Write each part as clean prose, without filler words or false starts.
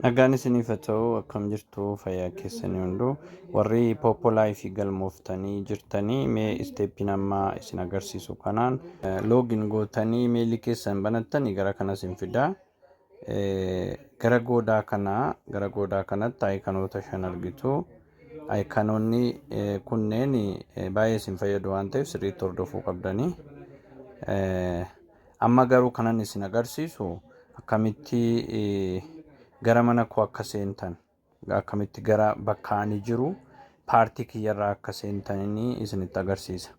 Nagaan isiniif haa ta'u. Akkam jirtu? Fayyaa keessanii hunduu? Warri Poppo Live galmooftanii jirtanii, mee stepiin amma isin agarsiisu kanaan login gootanii mailii keessan banattanii gara kana isin fidaa. Gara goodaa kanatti iconoota shan argitu. Iconoonni kunneen baay'ee isin fayyadu waan ta'eef sirriitti hordofuu qabdanii. Amma garuu kanan isin agarsiisu akkamitti gara mana koo akka seentan, akkamitti gara bakka ani jiru party kiyyarraa akka seentanii isinitti agarsiisa.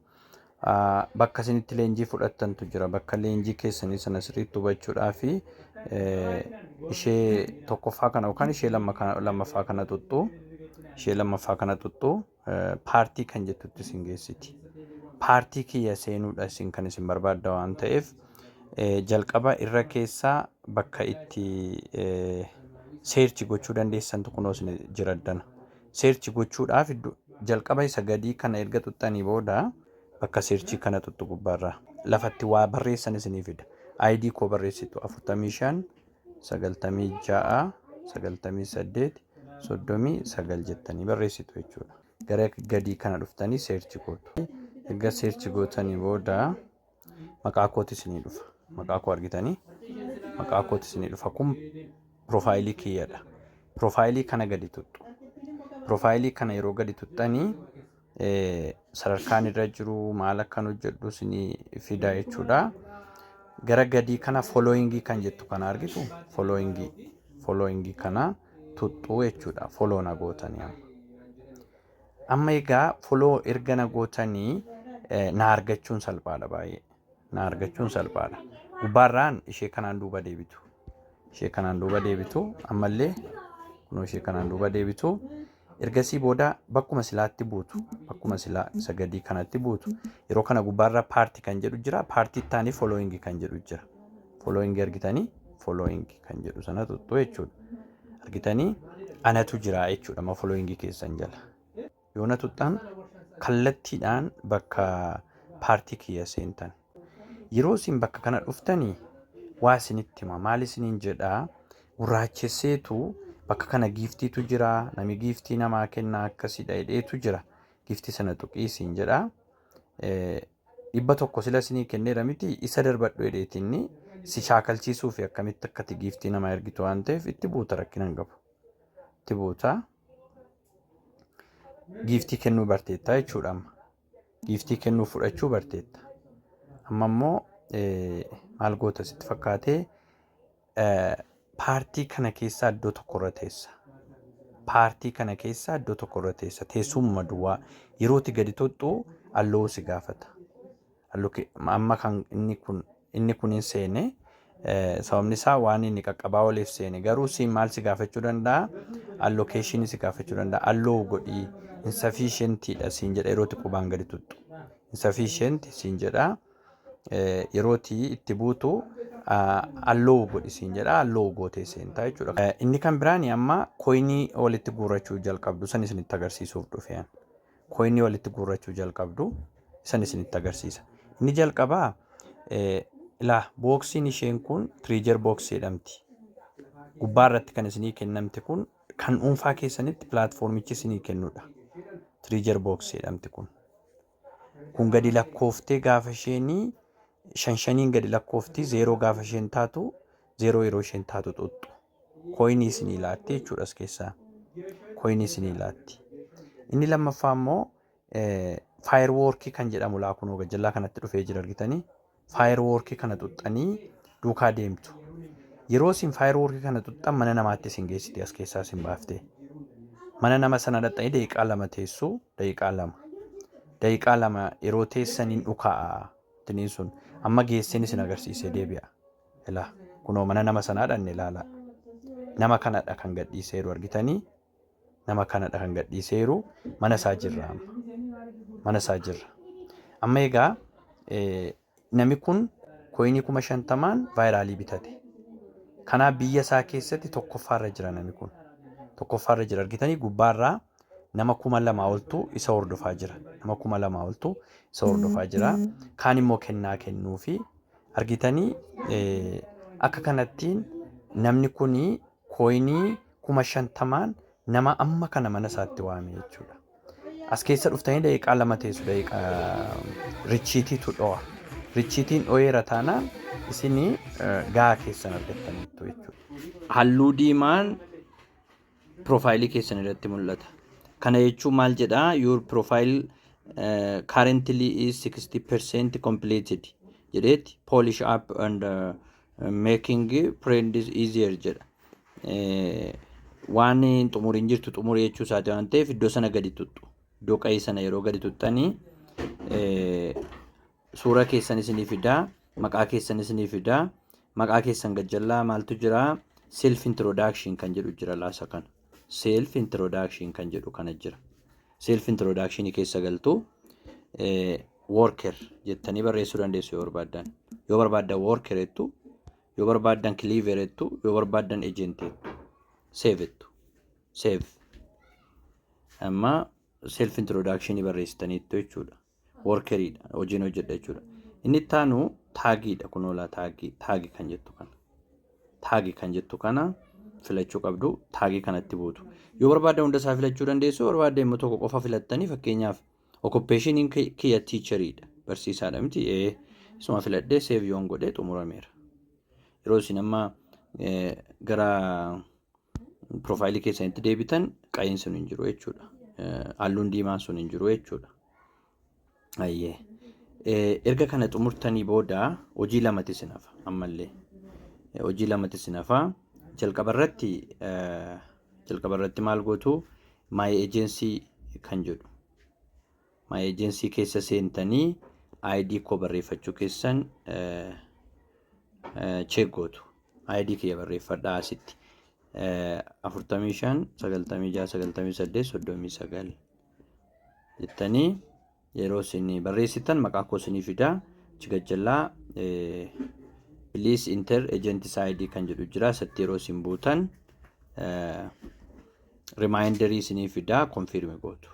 Bakka isinitti leenjii fudhattantu jira. Bakka leenjii keessanii sana sirriitti hubachuudhaa fi ishee tokkoffaa kana yookaan ishee lammaffaa kana xuxxuu, ishee lammaffaa kana xuxxuu, party kan jettutti isin geessiti. Party kiyya seenuudha isin kan isin barbaadda waan ta'eef, jalqaba irra keessaa bakka itti search gochuu dandeessantu kunoo isin jira addana. Search gochuudhaaf jalqaba isa gadii kana erga xuxxanii booda bakka search kana xuxxu. Gubbaarraa lafatti waa barreessan isinii fida. ID koo barreessitu: 45 96 98 39 jettanii barreessitu jechuudha. Gara gadii kana dhuftanii search gootu. Erga search gootanii booda maqaa kooti isinii dhufa. Maqaa koo argitanii, maqaa kooti isinii dhufa. Kun profile kiyyadha. Profile kana gadi tuxxu. Profile kana yeroo gadi tuxxanii sadarkaan irra jiru, maal akkan hojjedhu isinii fida jechuudha. Gara gadii kana following kan jettu kana argitu, following kana tuxxuu jechuudha. Follow na gootanii amma. Amma egaa follow erga na gootanii na argachuun salphaadha baay'ee. Na argachuun salphaadha. Gubbaarraan ishee kanaan duuba deebitu. Ishee kanaan duuba deebitu. Ammallee kunoo ishee kanaan duuba deebitu. Ergasii booda bakkuma silaatti buutu, bakkuma silaa isa gadii kanatti buutu. Yeroo kana gubbaarra party kan jedhu jira. Party ittaanii following kan jedhu jira. Following argitanii, following kan jedhu sana tuttu jechuudha. Argitanii, anatu jira jechuudha amma following keessan jala. Yoo na tuttan kallattiidhaan bakka party kiyya seentan. Yeroo isin bakka kana dhuftanii waa isinitti hima. Maal isiniin jedhaa? Gurraachesseetu bakka kana giftiitu jira. Nami gift namaa kennaa akkasidha jedheetu jira. Gift sana tuqii isiin jedhaa. 100 sila isinii kenneera miti, isa darbadhu jedheetinni si shaakalchiisuu fi akkamitti akkati gift namaa ergitu waan ta'eef itti buuta, rakkina hin qabu. Itti buuta. Gift kennuu barteetta jechuudha amma. Gift kennuu fudhachuu barteetta. Amma immoo maal goota sitti fakkaatee? Party kana keessaa iddoo tokkorra teessa. Party kana keessaa iddoo tokkorra teessa. Teessumuma duwwaa yerootti gadi tuxxu allow si gaafata. Amma kan inni kun hin seene, sababni isaa waan inni qaqqabaa oliif seene. Garuu si maal si gaafachuu danda'a? Allocation si gaafachuu danda'a. Allow godhii, insufficientiidha siin jedha yerootti qubaan gadi tuxxu. Insufficient siin jedha. Yerootti itti buutu allow godhi siin jedha, allow gootee seentaa jechuudha. Inni kan biraan amma coin walitti guurrachuu jalqabdu san isinitti agarsiisuuf dhufe. Coin walitti guurrachuu jalqabdu san isinitti agarsiisa. Inni jalqabaa ilaa, boxiin isheen kun treasure box jedhamti. Gubbaa irratti kan isinii kennamte kun kan dhuunfaa keessanitti platformichi isinii kennudha. Treasure box jedhamti kun. Kun gadi lakkooftee gaafa isheenii shan shaniin gadi lakkoofti, zero gaafa isheen taatu, zero yeroo isheen taatu xuxxu. Coin isinii laatti jechuudha as keessaa. Coin isinii laatti. Inni lammaffaa immoo firework kan jedhamu laa, kunoo gajjallaa kanatti dhufee jira, argitanii. Firework kana xuxxanii duukaa deemtu. Yeroo isin firework kana xuxxan mana namaatti isin geessiti, as keessaa isin baaftee. Mana nama sana dhaqxanii daqiiqaa 2 teessu, daqiiqaa 2. Daqiiqaa 2 yeroo teessaniin dhukaa'a. Tiniin sun amma geesseen isin agarsiisee deebi'a. Ilaa, kunoo mana nama sanaa dhanne, ilaala. Nama kanadha kan gadhiiseeru, argitanii. Nama kanadha kan gadhiiseeru, mana isaa jirra amma. Mana isaa jirra. Amma egaa namni kun coin 50,000n viral bitate. Kanaaf biyya isaa keessatti tokkoffaarra jira namni kun. Tokkoffaarra jira, argitanii, gubbaarraa nama 2,000 oltu isa hordofaa jira. Nama 2,000 oltu isa hordofaa jira. Kaan immoo kennaa kennuufi argitanii, akka kanattiin namni kun coin 50,000n nama amma kana mana isaatti waame jechuudha. As keessa dhuftanii daqiiqaa 2 teessu, daqiiqaa richiitiitu dho'a. Richiitiin dho'eera taanaan isinii gahaa keessan argattaniittu jechuudha. Halluu diimaan profile keessan irratti mul'ata. Kana jechuun maal jedhaa? "Your profile currently is 60% completed" jedheeti, "polish up and making friends easier" jedha. Waan xumuriin jirtu xumurii jechuu isaati waan ta'eef iddoo sana gadi tuxxu. Iddoo qa'ii sana yeroo gadi tuxxanii suura keessan isinii fidaa, maqaa keessan isinii fidaa, maqaa keessan gajjallaa maaltu jira? Self introduction kan jedhu jira laasa kana. Self introduction kan jedhu kana jira. Self introduction keessa galtu, worker jettanii barreessuu dandeessu yoo barbaaddan. Yoo barbaaddan worker jettu, yoo barbaaddan cleaver jettu, yoo barbaaddan agent jettu. Save jettu. Save. Amma self introduction barreessitaniittu jechuudha. Workeriidha. Hojiin hojjedha jechuudha. Inni itti aanu tagiidha, kunoolaa tag tag kan jettu kana. Tag kan jettu kana filachuu qabdu, tag kanatti buutu. Yoo barbaaddan hunda isaa filachuu dandeessu, yoo barbaaddan immoo tokko qofa filattanii, fakkeenyaaf occupationiin kiyya teacheriidha. Barsiisaadha miti, ee, isuma filadhee save yoon godhee xumurameera. Yeroo isin amma gara profile keessanitti deebitan qa'iin sun hin jiru jechuudha. Halluun diimaan sun hin jiru jechuudha. Ayyee. Erga kana xumurtanii booda hojii lamatti isin hafa ammallee. Hojii lamatti isin hafa. Jalqaba irratti maal gootu? My agency kan jedhu. My agency keessa seentanii ID koo barreeffachuu keessan check gootu. ID kiyya barreeffadhaa asitti. 45 96 98 39 jettanii yeroo isin barreessitan maqaa koo isinii fidaa. Achi gajjallaa "Please enter agent ID" kan jedhu jira. Isatti yeroo isin buutan reminder isinii fidaa, confirm gootu.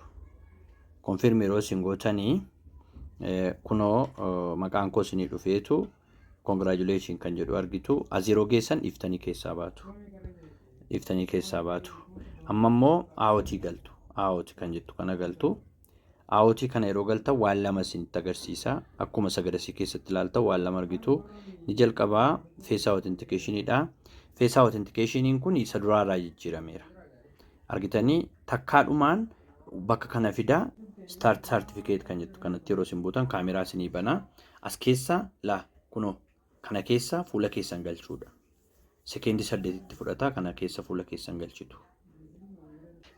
Confirm yeroo isin gootanii kunoo maqaan koo isinii dhufeetu "Congratulation" kan jedhu argitu. As yeroo geessan dhiiftanii keessaa baatu. Dhiiftanii keessaa baatu. Amma immoo auth galtu. Auth kan jettu kana galtu. Auth kana yeroo galtan waan lama isinitti agarsiisa. Akkuma sagadasii keessatti ilaaltan waan lama argitu. Ni jalqabaa face authenticationidha. Face authenticationin kun isa duraarraa jijjiirameera. Argitanii, takkaadhumaan bakka kana fidaa, start certificate kan jettu kanatti yeroo isin buutan kaameraa isinii banaa. As keessa laa, kunoo kana keessa fuula keessan galchuudha. Sekeendii 8tti fudhata, kana keessa fuula keessan galchitu.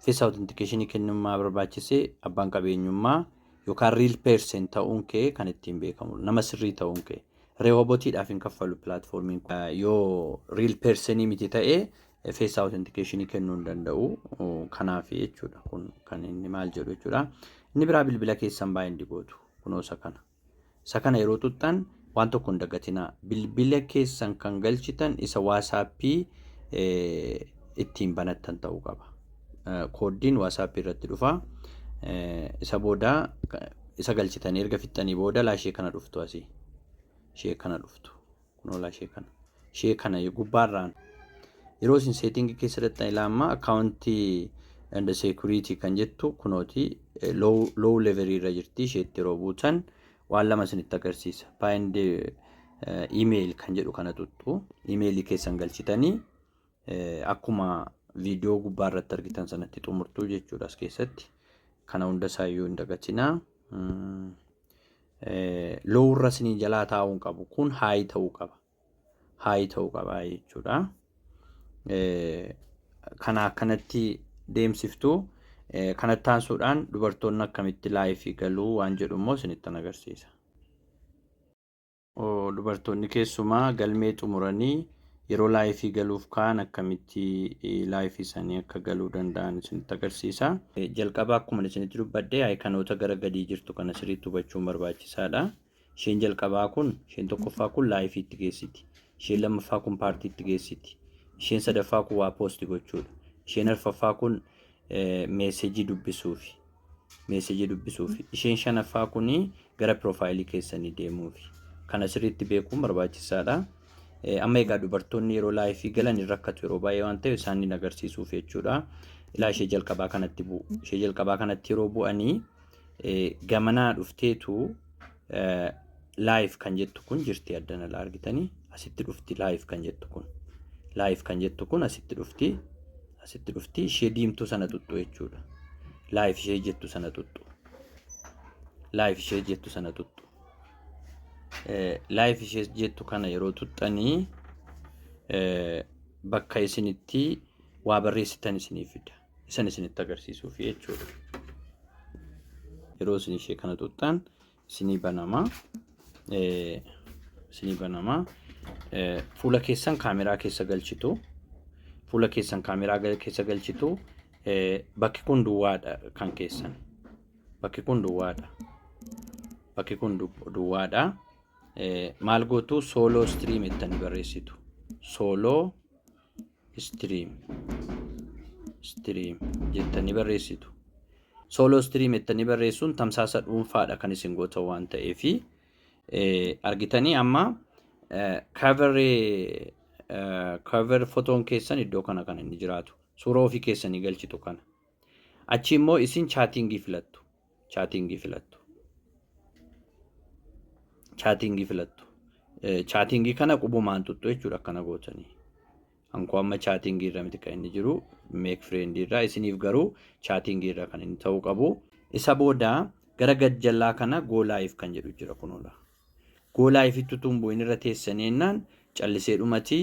Face authentication kennummaa barbaachisee abbaan qabeenyummaa yookaan real person ta'uun kee kan ittiin beekamu, nama sirrii ta'uun kee. Robotiidhaaf hin kaffalu platformiin kun. Yoo real personii miti ta'ee face authentication kennuu hin danda'u. Kanaaf jechuudha kun kan inni maal jedhu jechuudha. Inni biraa bilbila keessan bind gootu, kunoo isa kana. Isa kana yeroo tuxxan waan tokko hin dagatinaa. Bilbila keessan kan galchitan isa WhatsApp ittiin banattan ta'uu qaba. Kooddiin WhatsApp irratti dhufa. Isa booda isa galchitanii erga fixxanii booda laa ishee kana dhuftu asii. Ishee kana dhuftu. Kunoo laa ishee kana. Ishee kana gubbaarraan yeroo isin setting keessa dhaqxan ilaa, account and security kan jettu kunooti low level irra jirti. Isheetti yeroo buutan waan lama isinitti agarsiisa. Bind email kan jedhu kana tuttu, emailii keessan galchitanii akkuma viidiyoo gubbaa irratti argitan sanatti xumurtuu jechuudha as keessatti. Kana hunda isaayyuu hin dagatinaa. Low irra isinii jalaa taa'uu hin qabu. Kun high ta'uu qaba. High ta'uu qaba jechuudha. Kana akkanatti deemsiftu. Kanatti aansuudhaan dubartoonni akkamitti live galuu waan jedhu immoo isinittan agarsiisa. Dubartoonni keessumaa galmee xumuranii yeroo live galuuf ka'an akkamitti live isaanii akka galuu danda'an isinitti agarsiisa. Jalqaba akkuma isinitti dubbadhe iconoota gara gadii jirtu kana sirriitti hubachuun barbaachisaadha. Isheen jalqabaa kun, isheen tokkoffaa kun liveitti geessiti. Isheen lammaffaa kun partyitti geessiti. Isheen sadaffaa kun waa post gochuudha. Isheen arfaffaa kun message dubbisuufi. Message dubbisuufi. Isheen shanaffaa kun gara profile keessanii deemuufi. Kana sirriitti beekuun barbaachisaadha. Amma egaa dubartoonni yeroo live galan hin rakkatu yeroo baay'ee waan ta'eef isaan hin agarsiisuuf jechuudha. Ilaa, ishee jalqabaa kanatti bu'u. Ishee jalqabaa kanatti yeroo bu'anii gamanaa dhufteetu live kan jettu kun jirti. Addana laa argitanii, asitti dhufti live kan jettu kun. Live kan jettu kun asitti dhufti. Asitti dhufti, ishee diimtuu sana tuttu jechuudha. Live ishee jettu sana tuttu. Live ishee jettu sana tuttu. Live ishee jettu kana yeroo tuxxanii bakka isinitti waa barreessitan isinii fida. Isan isinitti agarsiisuuf jechuudha. Yeroo isin ishee kana tuxxan isinii banama. Isinii banama. Fuula keessan kaameraa keessa galchitu. Fuula keessan kaameraa keessa galchitu. Bakki kun duwwaadha kan keessan. Bakki kun duwwaadha. Bakki kun duwwaadha. Maal gootu? Solo stream jettanii barreessitu. Solo stream. Stream jettanii barreessitu. Solo stream jettanii barreessuun tamsaasa dhuunfaadha kan isin gootan waan ta'eefi argitanii, amma cover photoon keessan iddoo kana kan inni jiraatu. Suuraa ofii keessanii galchitu kana. Achi immoo isin chatting filattu. Chatting filattu. Chatting filattu. Chatting kana qubumaan tuttu jechuudha akkana gootanii. Ankoo amma chatting irra miti kan inni jiru, make friend irra. Isiniif garuu chatting irra kan inni ta'uu qabu. Isa booda gara gajjallaa kana go live kan jedhu jira kunuudha. Go live itti utuu hin bu'in irra teessanii jennaan callisee dhumati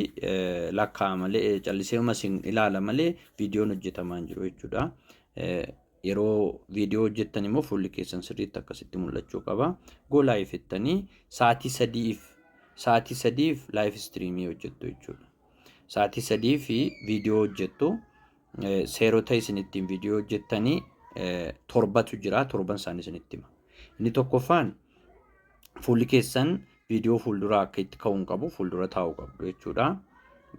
lakkaa'a malee, callisee dhuma isin ilaala malee viidiyoon hojjetamaa hin jiru jechuudha. Yeroo viidiyoo hojjettan immoo fuulli keessan sirriitti akkasitti mul'achuu qaba. Go live jettanii sa'aatii 3f live stream hojjettu jechuudha. Sa'aatii 3 fi viidiyoo hojjettu. Seerota isin ittiin viidiyoo hojjettanii torbatu jira. Torban isaanii isinitti hima. Inni tokkoffaan, fuulli keessan viidiyoo fuulduraa akka itti ka'uu hin qabu, fuuldura taa'uu qabdu jechuudha.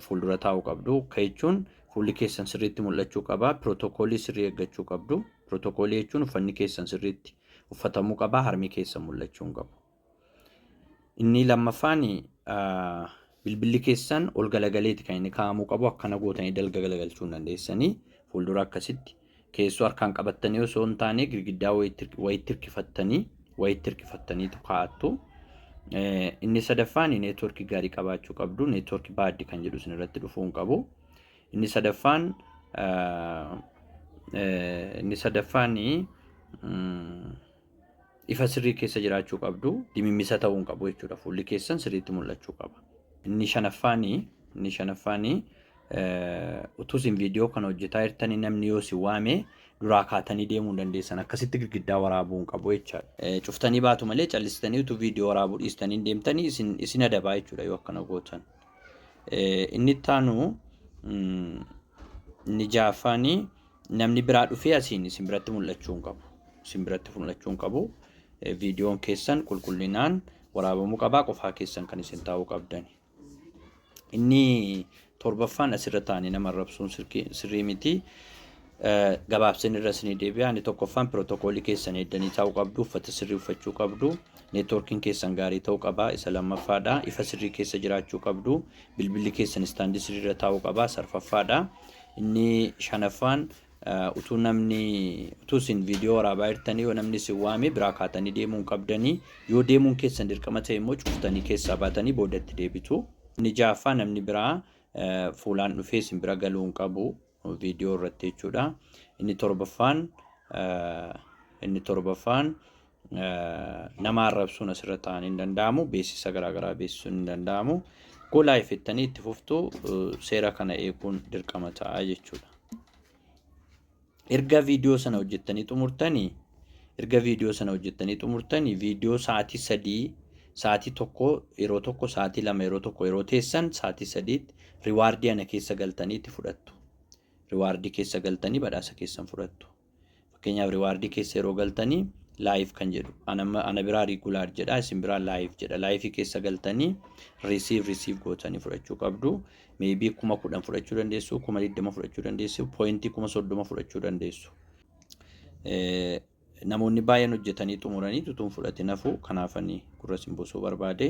Fuuldura taa'uu qabdu. Akka jechuun fuulli keessan sirriitti mul'achuu qaba. Pirootokoolii sirrii eeggachuu qabdu. Pirootokoolii jechuun uffanni keessan sirriitti uffatamuu qaba. Harmi keessan mul'achuu hin qabu. Inni lammaffaan, bilbilli keessan ol galagaleeti kan inni kaa'amuu qabu. Akkana gootanii dalga galagalchuu hin dandeessanii. Fuuldura akkasitti keessoo harkaan qabattanii osoo hin taane girgiddaa wayitti hirkifattaniitu kaa'attu. Inni sadaffaan, neetwoorkii gaarii qabaachuu qabdu. Neetwoorkii bad kan jedhu isin irratti dhufuu hin qabu. Inni sadaffaan, ifa sirrii keessa jiraachuu qabdu. Dimimmisa ta'uu hin qabu jechuudha. Fuulli keessan sirriitti mul'achuu qaba. Inni shanaffaan, utuu isin viidiyoo kana hojjetaa jirtanii namni yoo si waame duraa kaatanii deemuu hin dandeessan. Akkasitti girgiddaa waraabuu hin qabu jechaadha. Cuftanii baatu malee callistanii utuu viidiyoo waraabuu dhiistanii hin deemtanii isin adabaa jechuudha yoo akkana gootan. Inni itti aanu, inni ja'affaan, namni biraa dhufee asiin isin biratti mul'achuu hin qabu. Isin biratti mul'achuu hin qabu. Viidiyoon keessan qulqullinaan waraabamuu qabaa, qofaa keessan kan isin taa'uu qabdani. Inni torbaffaan, asirra taa'anii nama arrabsuun sirrii miti. Gabaabseen irra isinii deebi'a. Inni tokkoffaan, pirootokoolii keessan eeddanii taa'uu qabdu, uffata sirrii uffachuu qabdu, neetwoorkiin keessan gaarii ta'uu qaba. Isa lammaffaadha. Ifa sirrii keessa jiraachuu qabdu, bilbilli keessan istaandii sirriirra taa'uu qaba. Isa arfaffaadha. Inni shanaffaan, utuu isin viidiyoo waraabaa jirtanii yoo namni isin waame biraa kaatanii deemuu hin qabdanii. Yoo deemuun keessan dirqama ta'e immoo cuftanii keessaa baatanii boodatti deebitu. Inni ja'affaa, namni biraa fuulaan dhufee isin bira galuu hin qabu viidiyoo irratti jechuudha. Inni torbaffaan, nama arrabsuun asirra taa'anii hin danda'amu. Beeksisa garaagaraa beeksisuun hin danda'amu. Go live jettanii itti fuftu, seera kana eeguun dirqama ta'a jechuudha. Erga viidiyoo sana hojjettanii xumurtanii, viidiyoo sa'aatii 3, sa'aatii 1 yeroo tokko, sa'aatii 2 yeroo tokko yeroo teessan, sa'aatii 3tti reward ana keessa galtanii itti fudhattu. Reward keessa galtanii badhaasa keessan fudhattu. Fakkeenyaaf, reward keessa yeroo galtanii live kan jedhu ana biraa regular jedha, isin biraa live jedha. Live keessa galtanii receive gootanii fudhachuu qabdu. Maybe 10,000 fudhachuu dandeessu, 20,000 fudhachuu dandeessu, point 30,000 fudhachuu dandeessu. Namoonni baay'een hojjetanii xumuranii utuu hin fudhatin hafu. Kanaafanii gurra isin buusuu barbaade.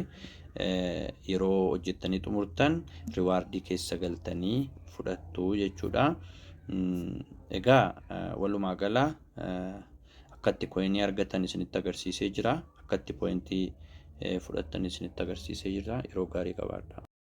Yeroo hojjettanii xumurtan reward keessa galtanii fudhattu jechuudha. Egaa walumaa gala akkatti coin argatan isinitti agarsiisee jira. Akkatti point fudhattan isinitti agarsiisee jira. Yeroo gaarii qabaadha.